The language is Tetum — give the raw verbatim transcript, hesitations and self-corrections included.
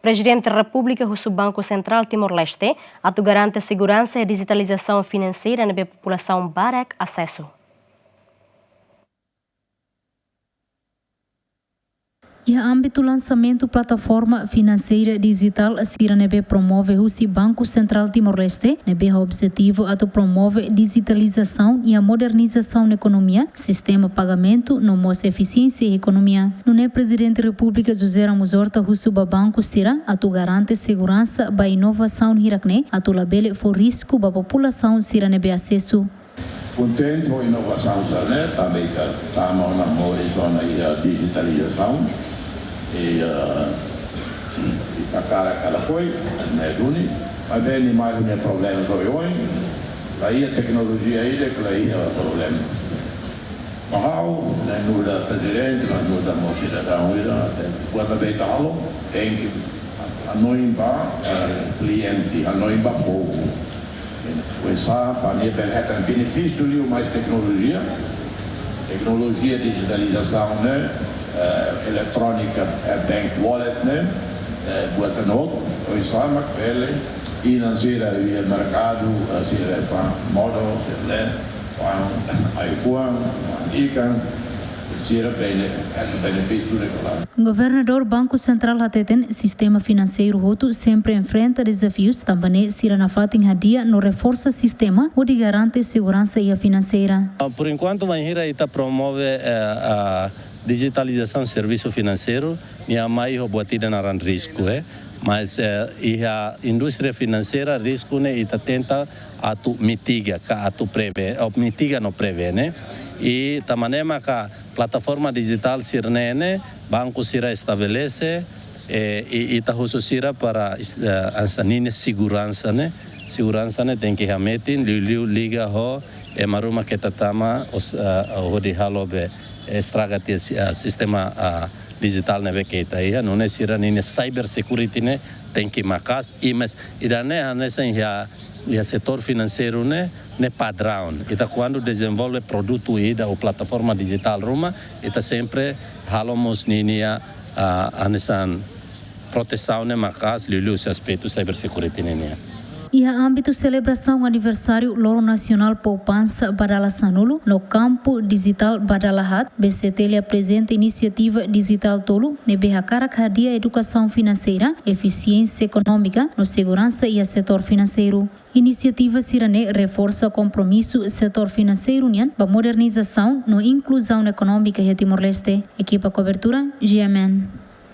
Prezidente Repúblika husu Banku Sentrál Timor-Leste atu garante seguransa i dijitalizasaun finanseira ne'ebé populasaun barak asesu. Iha ámbitu lansamentu plataforma finanseira dijitál sira ne'ebé promove husi Banku Sentrál Timor-Leste, ne'ebé ho objetivu atu promove dijitalizasaun i modernizasaun ekonomia, sistema pagamentu no mós efisiénsia ekonomia. Nune'e Prezidente Repúblika José Ramos Horta husu ba banku sira atu garante seguransa ba inovasaun hirak-ne'e atu labele fó risku ba populasaun sira ne'ebé asesu. Kontente ho inovasaun sira-ne'e, tanba ita tama ona moris ona iha dijitalizasaun. I, eh, ita hakarak ka lakohi, ne'e duni. Maibé nia mai ho nia problema oioin. La iha teknolojia ida ke la iha problema. Ba ha'u, ne'e nu'udar prezidente, mas nu'udar mós sidadaun ida, buat ne'ebé ita halo, tenke hanoin ba, eh, kliente, hanoin ba povu. Oinsá para nia bele hetan benefísiu liu mai teknolojia. Teknolojia dijitalizasaun ne'e, eh, eletrónika, eh, bank wallet ne'e, eh, buat ne'e, oinsá mak bele inan sira iha merkadu, eh, sira fa'an modo, sira fa'an ai-fuan, fa'an ikan, sira bene-, hetan benefísiu ne'e kala. Governadór Banku Sentrál hateten, sistema finanseiru hotu sempre enfrenta dezafius, tanba ne'e sira nafatin hadi'a no reforsa sistema hodi garante seguransa iha finanseira. Ah, por enquanto, bainhira ita promove, eh, a dijitalizasaun servisu finanseiru, nia mai ho buat ida naran risku, eh. Mas, eh, iha indústria finanseira, risku ne'e ita tenta atu mitiga, ka atu prevene, ou mitiga no prevene. I tanba ne'e maka plataforma dijitál sira-ne'e ne'e banku sira estabelese, eh, i ita husu sira para is-, eh, hanesan ninia seguransa ne'e. Seguransa ne'e tenke hametin, liuliu liga ho ema ruma ke ita tama, os-, eh, hodi halo be, estraga tiha si-, eh, sistema, eh, dijitál ne'ebé ke ita iha, nune'e sira ninia cyber security ne'e tenke maka'as, i mais ida-ne'e hanesan iha, iha setór finanseiru ne'e, ne'e padraun. Ita kuandu dezenvolve produtu ida ou plataforma dijitál ruma, ita sempre halo mós ninia, ah, hanesan protesaun ne'e maka'as liuliu husi aspetu cyber security ninia. Iha ámbitu selebrasaun aniversáriu Loron Nasionál Poupansa ba dala sanulu no Kampu Dijitál ba dala haat, B C T L aprezenta inisiativa dijitál tolu ne'ebé hakarak hadi'a edukasaun finanseira, efisiénsia ekonómika no seguransa iha setór finanseiru. Inisiativa sira-ne'e reforsa kompromisu setór finanseiru nian ba modernizasaun no inkluzaun ekonómika iha Timor-Leste. Ekipa kobertura, G M N.